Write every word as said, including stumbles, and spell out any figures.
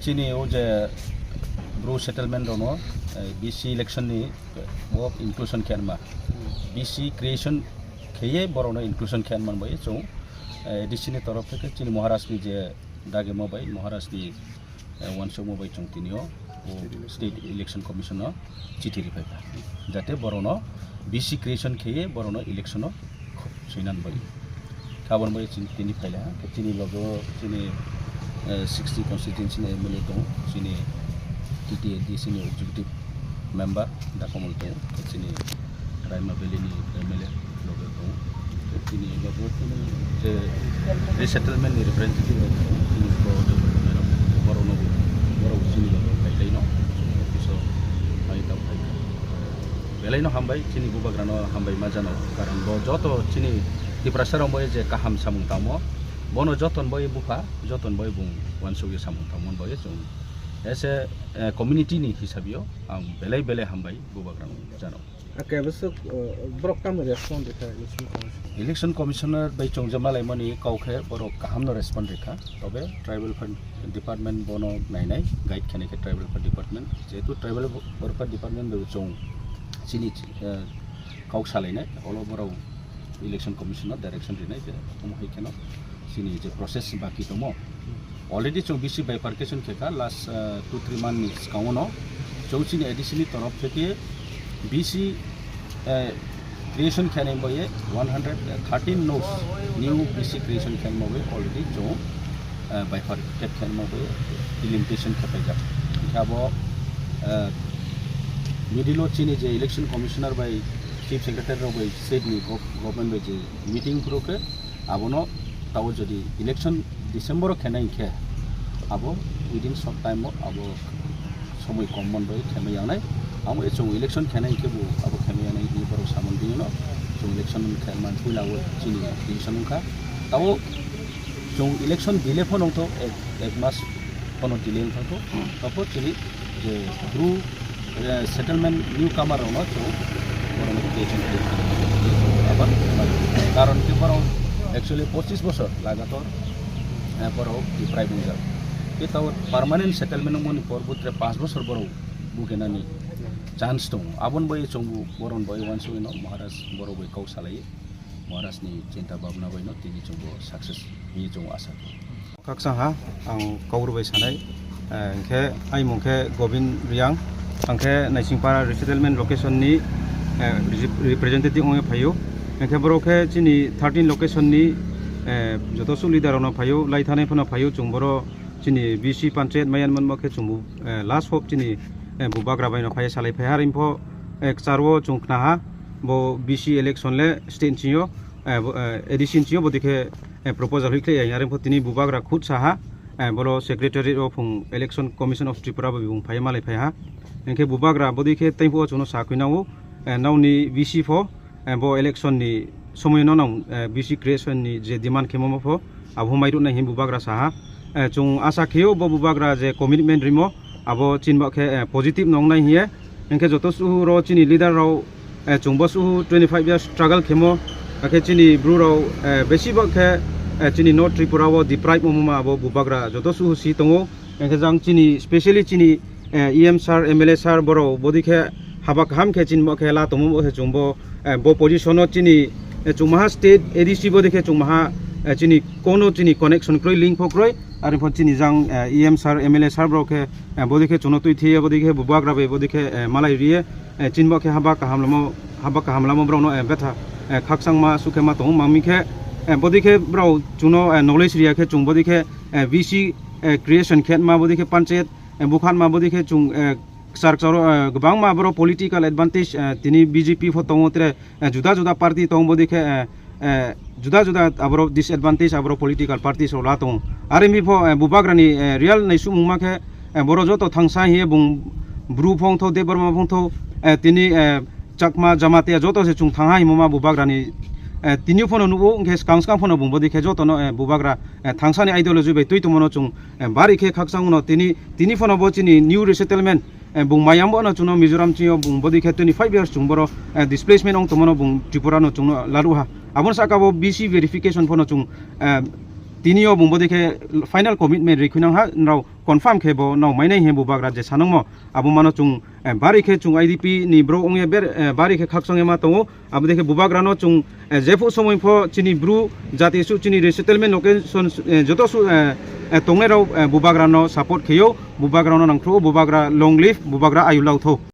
Chini o je Bru settlement rokno, eh, B C election ni, eh, o inclusion khe anma. B C creation kheye borokno inclusion khe anman bai chwng, eh, A D C ni torof theke chini Maharaj ni je dagimo bai, Maharaj ni, eh, uansukmo bai chwng tini o, o State Election Commission no chithi riphai kha, jate borokno B C creation kheye borokno election o swinan bai. Khabon bai chini tini phaila ha, chini logo chini, eh, sixty constituency ni M L A tong, chini T T A D C ni executive member Dakomol tong, chini Raima Valley ni M L A logo tong, chini logo chini je resettlement ni representative rok tong, chini borok no, borok no, borok chini logo phailai no, chini office o phai tang phai. Belai no hambai, chini bubagra no hambai ma jano, karon bo joto chini Tiprasa rok bai je kaham samung tamo, bono joton bai bupha, joton bai bung uansugwi samung tamo bai chwng. As a, eh, community ni hisabio ang belai belai hambai bubagra no jano. Ake bwswk, eh, borok tamo respond rikha election commission? Election commissioner bai chwng je malaimani kau khe borok kaham no respond rikha, tobe tribal fund department bono nainai, guide khenai khe tribal fund department, jehetu tribal welfare department bai chwng chini, eh, kok salainai, olo borok election commission no direction rinai je omo hai kheno chini je process baki tongmo. Already chwng B C bifurcation khe kha last, eh, two three month ni swkango no. Chwng chini A D C ni torof theke B C, eh, creation khenai boye one hundred thirteen nos new B C creation khenai boye already chwng, eh, bifurcate khenai boye delimitation khe paijak. Hingkhe abo, eh, middle o chini je election commissioner bai chief secretary rok bai state ni gov-, government bai je meeting phuru khe abono tao jodi election December o khenai hinkhe abo within short time o abo somoi kom mon bai khenai yangnai. Amo e chwng election khenai hinkhe bo abo khenai yangnai hini borok samung bini no chwng election khe man puila o chini decision wngkha. Tao chwng election delay phano wngtho ek, ek mas phano delay wngtho. Tao chini je Bru, eh, settlement newcomer rokno chwng borokno creation khlai kha. Abar karon khe borok actually pochis bosor lagator, eh, borok deprive wngjak. Khe tao permanent settlement wngmani por butre panch bosor borok bugenani chance tongo. Aboni bai chwng bo boron bai uansugwi no Maharaj borok bai kok salai. Maharaj ni chinta bhabna bai no tini chwng bo success hwnwi chwng asa khe. Khakchang ha, ang Kaur bai sanai, eh, hwnkhe aimung khe Govind Riang, ang khe Naisingpara resettlement location ni, eh, rep-, representative wngwi phaio. Hwnkhe borok khe chini thirteen location ni, eh, joto suh leader rok no phaio, lai thanai phano phaio, chwng boro chini B C panchayat maya manma khe chwng bo, eh, last hope chini, eh, bubagra bai no phai salai phai ha, rimpo, eh, kwcharo chwng khna ha, bo B C election le state ni sio, eh, bo, eh, A D C ni sio, bo dikhe, eh, proposal hoi khlai ya, are pho tini bubagra khud saha, eh, bolo secretary o phung Election Commission of Tripura bo bung phai malai phai ha. Hingkhe bubagra bo dikhe tei pho chwngno sa khoi nango, eh, nao ni B C pho, eh, bo election ni somoi no nang, eh, B C creation ni je demand khemo pho, abo mai rw nai hin bubagra saha. Eh, chwng asa kheo bo bubagra je commitment rimo, abo chinba khe, eh, positive nong nai hiye. Hingkhe joto suhu ro chini leader rao, eh, chwngbo suhu twenty five years struggle khemo, hakhe chini bru rao, eh, besiba khe, eh, chini North Tripura o deprive omo ma abo bubagra joto suhu si tongo. Hingkhe jang chini specially chini, eh, E M sir, M L A sir borao bodi khe haba kaham khe chini bo khe la tongmo bo khe chwngbo, eh, bo position o chini, eh, chwngmaha state A D C bodi khe chwngmaha, eh, chini kono chini connection kroi, link pho kroi, are pho chini jang, eh, E M sir, M L A sir borao khe, eh, bodi khe chwngno twi thiye, bodi khe bubagra bai bodi khe, eh, malai riye, eh, chini bo khe haba kaham lamo, haba kaham lamo borokno, eh, betha, eh, khakchangma sukhe ma tongo, mangmi khe, eh, bodi khe borao chwngno, eh, knowledge riya khe chwng bodi khe, eh, B C, eh, creation khe ma bodi khe panchayat, eh, bukhan ma bodi khe chwng, eh, kwchar kwcharo, eh, kwbangma borok political advantage, eh, tini B J P pho tongo, tere, eh, juda juda party tongo, bodi khe, eh, eh, juda juda aborok disadvantage aborok political parties rok la tongo. Are mi pho, eh, bubagrani, eh, real naisumung ma khe, eh, borok joto thangsa hiye bung bru phongtho, Debbarma phongtho, eh, tini, eh, Chakma, Jamatia joto se chwng thangha himo ma bubagrani, eh, tini phano nugo, hwnkhe skang skang phano bung bodi khe jotono, eh, bubagra, eh, thangsani ideology bai twi tongmano chwng, eh, bari khe khakchangno tini, tini phano bo chini new resettlement, eh, bung mayam bono chwngno Mizoram chini o bung bodi khe twenty five years chwng boro, eh, displacement ong tongmano bung Tripura no chwngno laruha. Aboni saka bo B C verification phano chwng, eh, Tini o bung bodei khe final commitment rikhuinang ha, nrao confirm khe bo nao mainai he bubagra je sanangmo abo mano chung, eh, bari khe chung I D P ni bro ongya ber, eh, bari khe khakchangya ma tongo. Abo dei khe bubagrano chung, eh, jephu somoi pho chini bru jati su chini resettlement location, eh, joto su, eh, eh, tongnai rao, eh, bubagrano support kheyo, bubagrano nangthro, bubagra long live, bubagra ayulao tho.